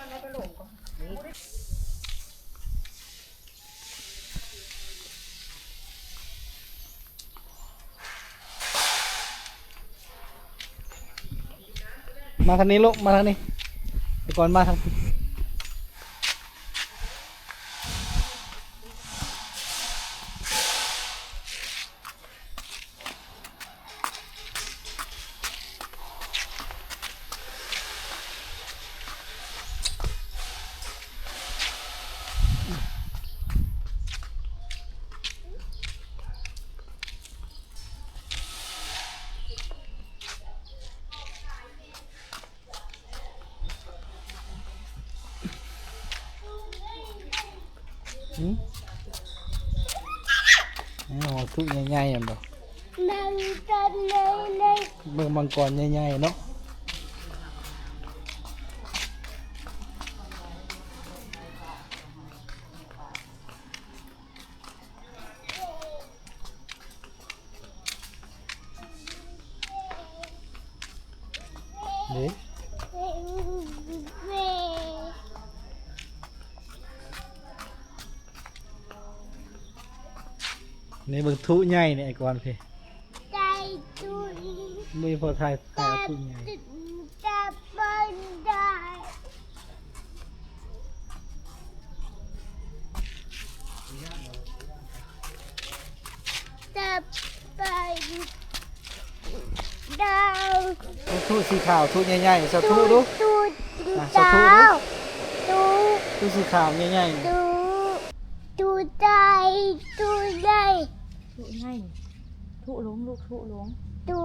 ມາທາງນີ້ລູກ ມາທາງນີ້ ໄປກ່ອນ ມາທາງ ຫືມ ໂອ້ ທຸໃຫຍ່ໆ ແມ່ນບໍ່? ມັງກອນໃຫຍ່ໆ ເບິ່ງມັງກອນໃຫຍ່ໆ ເນາະ. ເດ້ ນີ້ເບິ່ງທຸໃຫຍ່ນີ້ ໄອ້ກວນພີ້ ໄດ້ທຸ ບໍ່ພໍຖ່າຍ ຖ່າຍເອົາທຸໃຫຍ່. ທຸ ທຸສີຂາວ ທຸໃຫຍ່ໆ ສາທຸດູ ທຸ ທຸ ອ່ະ ສາທຸດູ ທຸ ທຸສີຂາວໃຫຍ່ໆ ທຸ ທຸໄດ້ ທຸໄດ້ ທຸໃຫຍ່ ທຸລົງລູກ ທຸລົງ ທຸ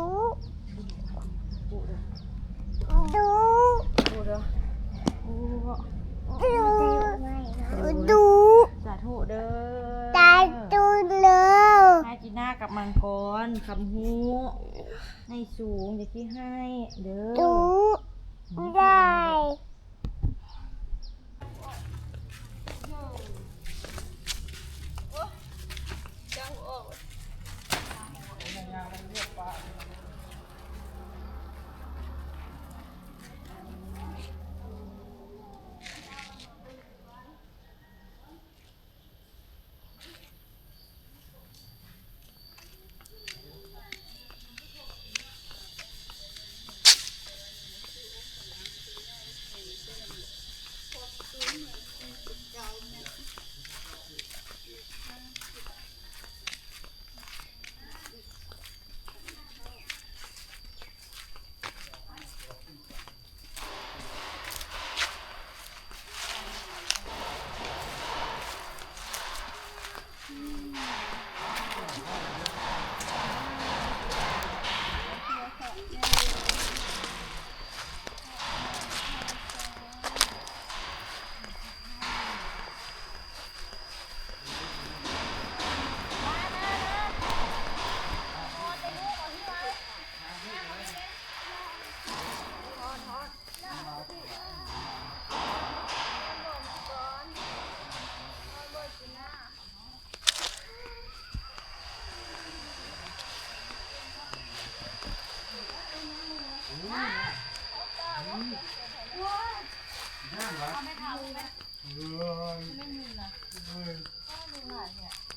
ທຸເດີ ທຸ ທຸເດີ ທຸ ທຸ ສາທຸເດີ ສາທຸເດີ ໃຫ້ກິນໜ້າກັບມັງກອນ ຄຳຮູ້ ໃຫ້ສູງ ຢ່າຂີ້ຮ້າຍເດີ ທຸ ໄດ້.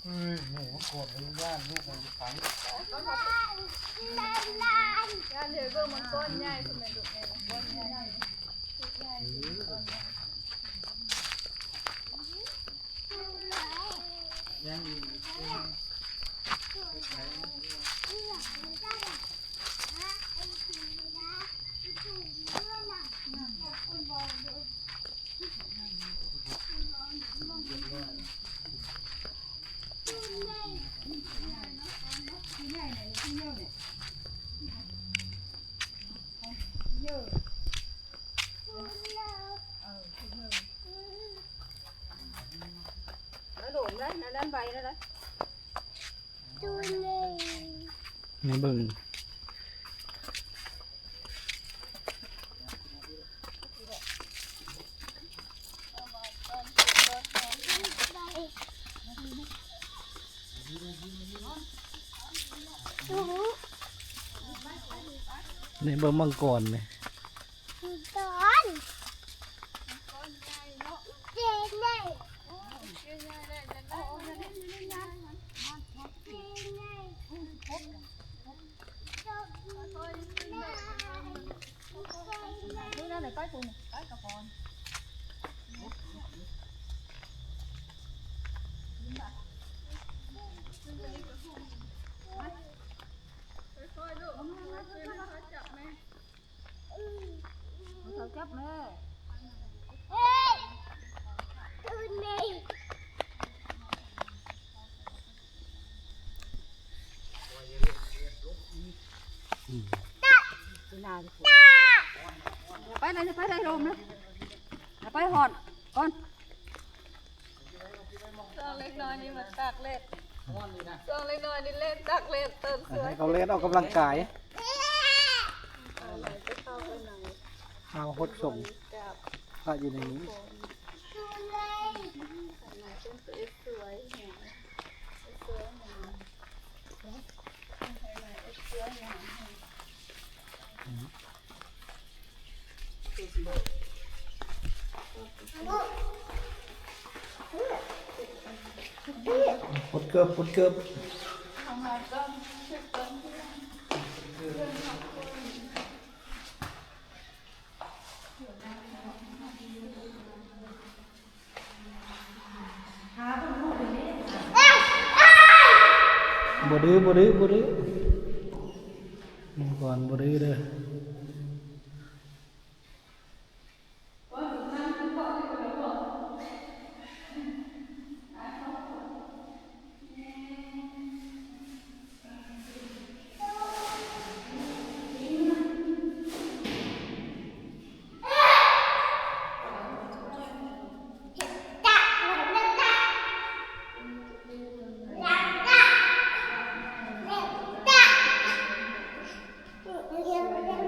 เอ้ย หมูมันกดให้ย่านลูกมันฟัง ย่านเดี๋ยวเบิ่งมันก้อนใหญ่ คุณแม่ลูกแม่มันก้อนใหญ่ ลูกใหญ่ ก้อนใหญ่ ยังอีก ໃນເບິ່ງ ໃນເບິ່ງມັງກອນນີ້ ມັງກອນ ເຈນເດ. ໄປໄດ້ ໄປໄດ້ ລົມເລີຍ ໄປຮອດກ່ອນ. ຊ່ວງເລັກນ້ອຍນີ້ມັນຕາກແດດ ຊ່ວງເລັກນ້ອຍນີ້ເລ່ນຕາກແດດ ເຕີມສວຍ ໃຫ້ເຂົາເລ່ນອອກກຳລັງກາຍ ເອົາໄປເຂົ້າໄປໃນ ເອົາຫົດສົງ ກາບ ພະຢູ່ໃນນີ້ ສວຍ ສວຍ ສວຍ. ປົດເກີບ ປົດເກີບ. ບໍ່ດື້ ບໍ່ດື້ ບໍ່ດື້ ມັງກອນບໍ່ດື້ເດີ. ສວຍ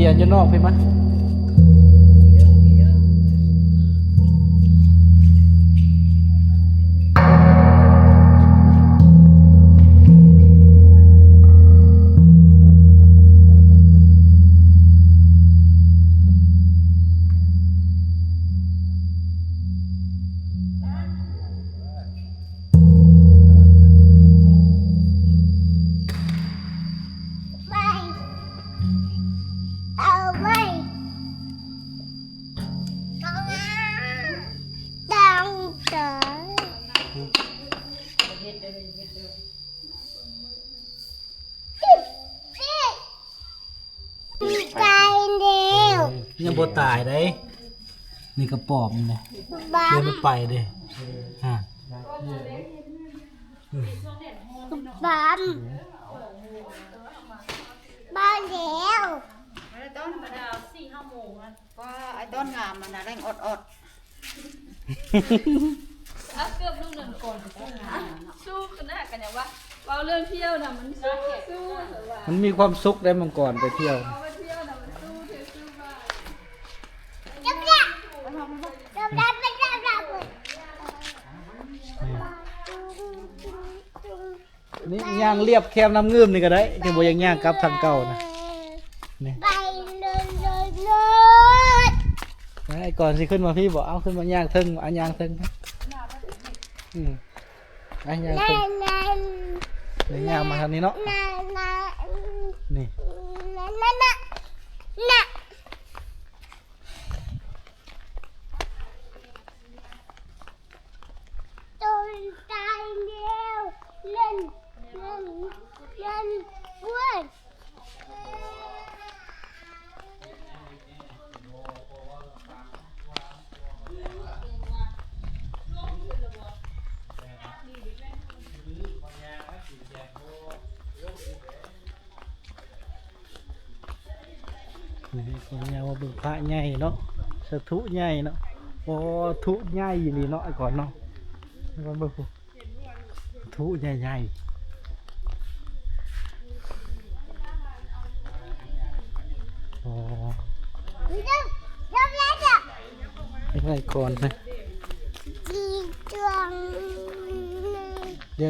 ເປັນຢູ່ນອກພີ້ມາ. ຕາຍແລ້ວ ຍັງບໍ່ຕາຍເດ້. ນີ້ກະປອມເດ້ ບາມ ດຽວມັນໄປເດ້ ຮະ ບາມ ບາມແລ້ວ. ເອີ ຕອນ ສີ່ຫ້າໂມງ ວ່າໄອ້ຕົ້ນງາມມັນນະ ແລ່ນອອດໆ. ເອົາເກືອບລູກນັ້ນກ່ອນ ສູ້ຂະໜາດກັນຫຍັງວະ ເວົ້າເລື່ອງທ່ຽວນະ ມັນສູ້ ສູ້ ມັນມີຄວາມສຸກໄດ໋ ມັງກອນໄປທ່ຽວ ເວົ້າໄປທ່ຽວນະ ມັນສູ້ ເທ່ສູ້ມາ. ນີ້ ຍ່າງລຽບແຄມນ້ຳງື່ມນີ້ກະໄດ້ ແຕ່ບໍ່ຢາກຍ່າງກັບທາງເກົ່ານະ ນີ້ ໄປເລີຍໆໆ. ໄປ ກ່ອນຊິຂຶ້ນມາພີ້ບໍ ເອົາ ຂຶ້ນມາຍ່າງເທິງ ອ່ະ ຍ່າງເທິງ ອືມ ອ່ະ ຍ່າງເທິງ ນີ້ ຍ່າງມາທາງນີ້ເນາະ ນີ້. ໂຕນຕາຍແລ້ວ ເລ່ນ ເລ່ນ ເລ່ນ ເວີຍ. ນີ້ ຂໍອະນຸຍາດວ່າເບິ່ງພະໃຫຍ່ເນາະ ສາທຸໃຫຍ່ເນາະ ໂອ້ ທຸໃຫຍ່ອີ່ຫຼີເນາະ ໄອ້ກ່ອນເນາະ ໄອ້ກ່ອນເບິ່ງພຸ້ນ ທຸໃຫຍ່ໆ ໂອ້ ໄອ້ກ່ອນນະ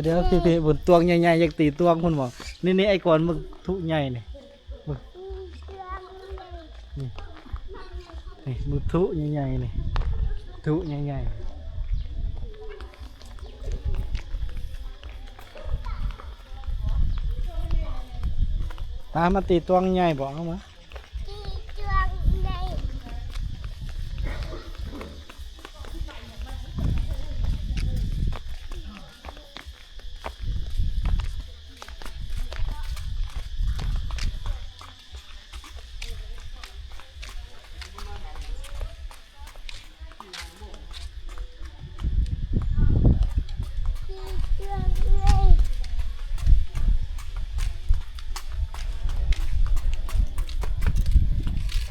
ດຽວໆ ພີ້ໆ ບຸນຕວງໃຫຍ່ໆ ຢາກຕີຕວງພຸ້ນບໍ ນີ້ໆ ໄອ້ກ່ອນເບິ່ງທຸໃຫຍ່ນີ້. ນີ້ ນີ້ ມື້ທຸໃຫຍ່ໆ ນີ້ ທຸໃຫຍ່ໆ ຕາມມາຕີຕວງໃຫຍ່ບໍ ເອົາມາ.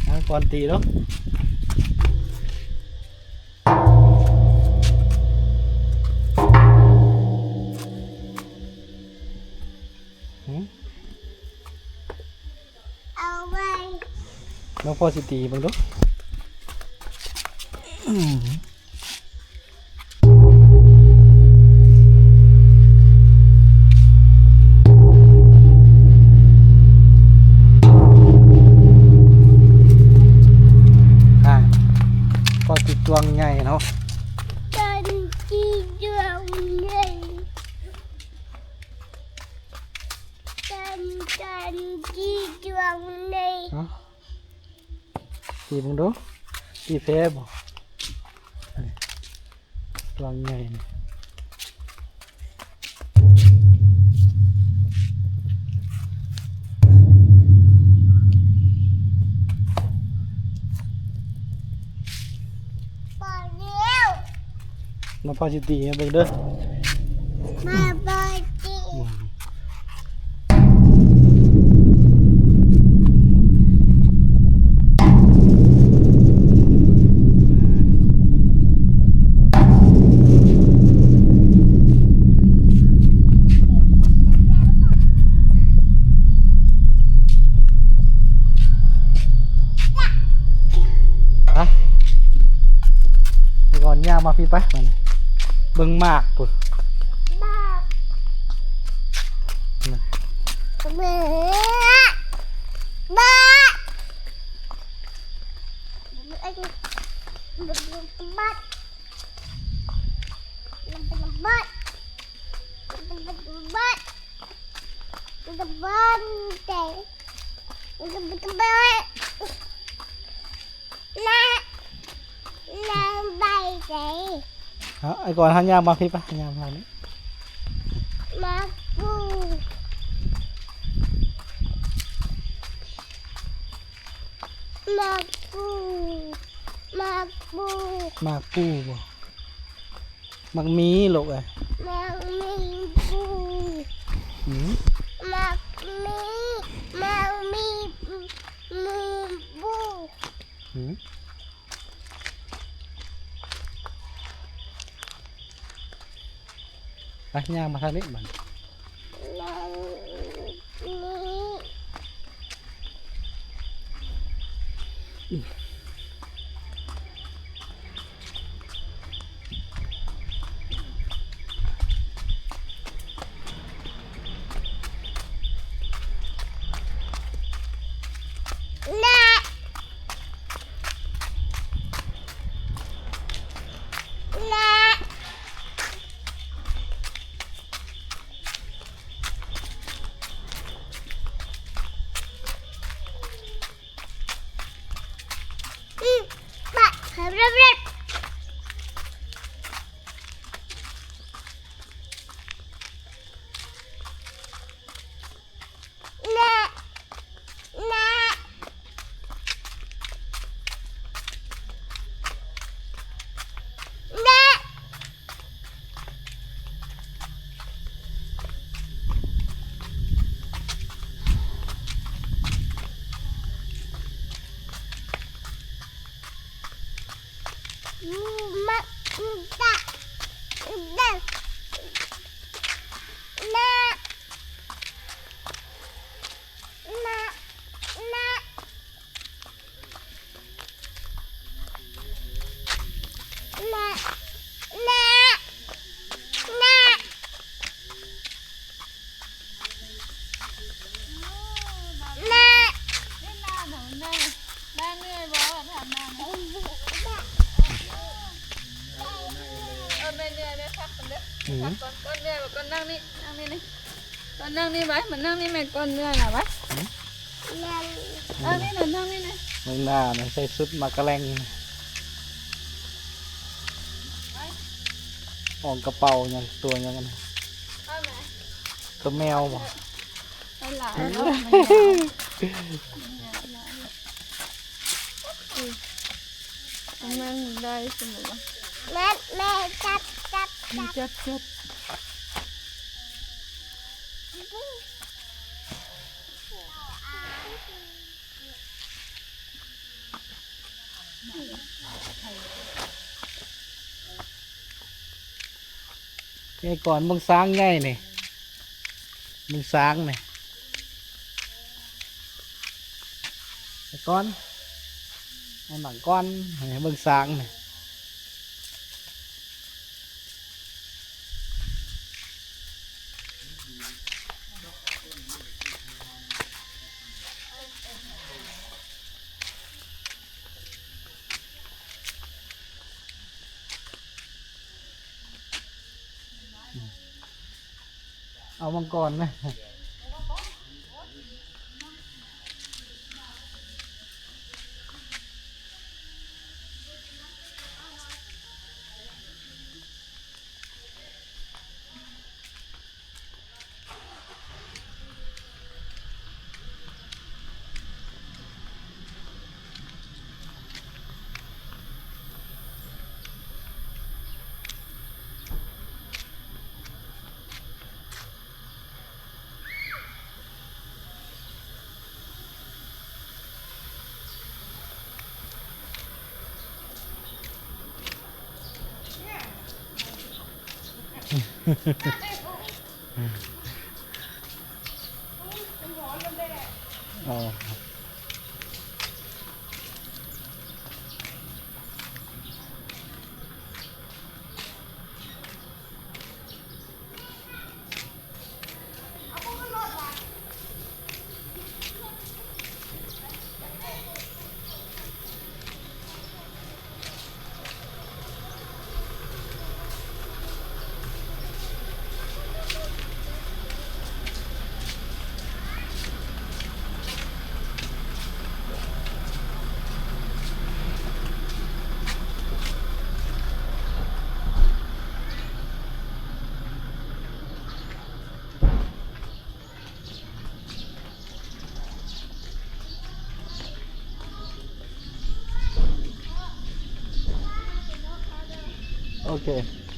ເອົາ ກ່ອນຕີເນາະ. ເອົາໄວ້ ລອງພໍ່ຊິຕີເບິ່ງດູ. ອ່າ ພໍ່ຊິຕວງໃຫຍ່ເນາະ. ຕອນທີ່ດວງໃຫຍ່ ຕອນ ຕອນທີ່ດວງໃຫຍ່ ເອົ້າ ຕີເບິ່ງດູ ຕີແພ້ບໍ? ດວງໃຫຍ່ນີ້ ມາພໍ່ຊິຕີໃຫ້ເບິ່ງເດີ ມາພໍ່ຊິຕີ. ອືມ. ມາພີ້ໄປ ເບິ່ງໝາກພຸ້ນ ໝາກ ເບິ່ງ ໝາກ ໝາກ ໝາກ ລະ ລະບາຍໃຈ ເອົາ ໄອ້ກອນ ເຮົາຍ່າງມາພີ້ປະ ຍ່າງມານີ້ ໝາກປູ ໝາກປູ ໝາກປູ ໝາກປູບໍ່? ໝາກມີລູກເອີຍ ໝາກມີປູ ຫືມ ໝາກມີ ໝາກມີ ໝູປູ ຫືມ ໄປ ຍ່າງມາທາງນີ້ບາດນີ້ ເອີ ແມ່ເມື່ອຍ ແມ່ພັກກ່ອນເດີ ພັກກ່ອນ ກ່ອນເມື່ອຍ ກ່ອນນັ່ງນີ້ ນັ່ງນີ້ ກ່ອນນັ່ງນີ້ໄວ້ ມານັ່ງນີ້ແມ່ ກ່ອນເມື່ອຍນະໄວ້ ນັ່ງນີ້ນະ ນັ່ງນີ້ນະ ເບິ່ງໜ້ານະ ໃສ່ຊຸດໝາກກະແລັງ ອອກກະເປົາຫຍັງ ຕົວຫຍັງຫັ້ນນະ ຕົວແມວບໍ່ ຫຼາຍໆ ເນາະ ມັນຍາວ ມັນຍາວ ມັນໄດ້ສະໝຸດ ແມ່ ແມ່ຈັບ ຈັບ ຈັບ ຈັບ ຈັບ ໄອ້ກອນ ເບິ່ງຊ້າງໃຫຍ່ນີ້ ເບິ່ງຊ້າງນີ້ ໄອ້ກອນ ໄອ້ໝາກກອນ ເບິ່ງຊ້າງນີ້. ເອົາມັງກອນນະ. ອໍ. ໂອເຄ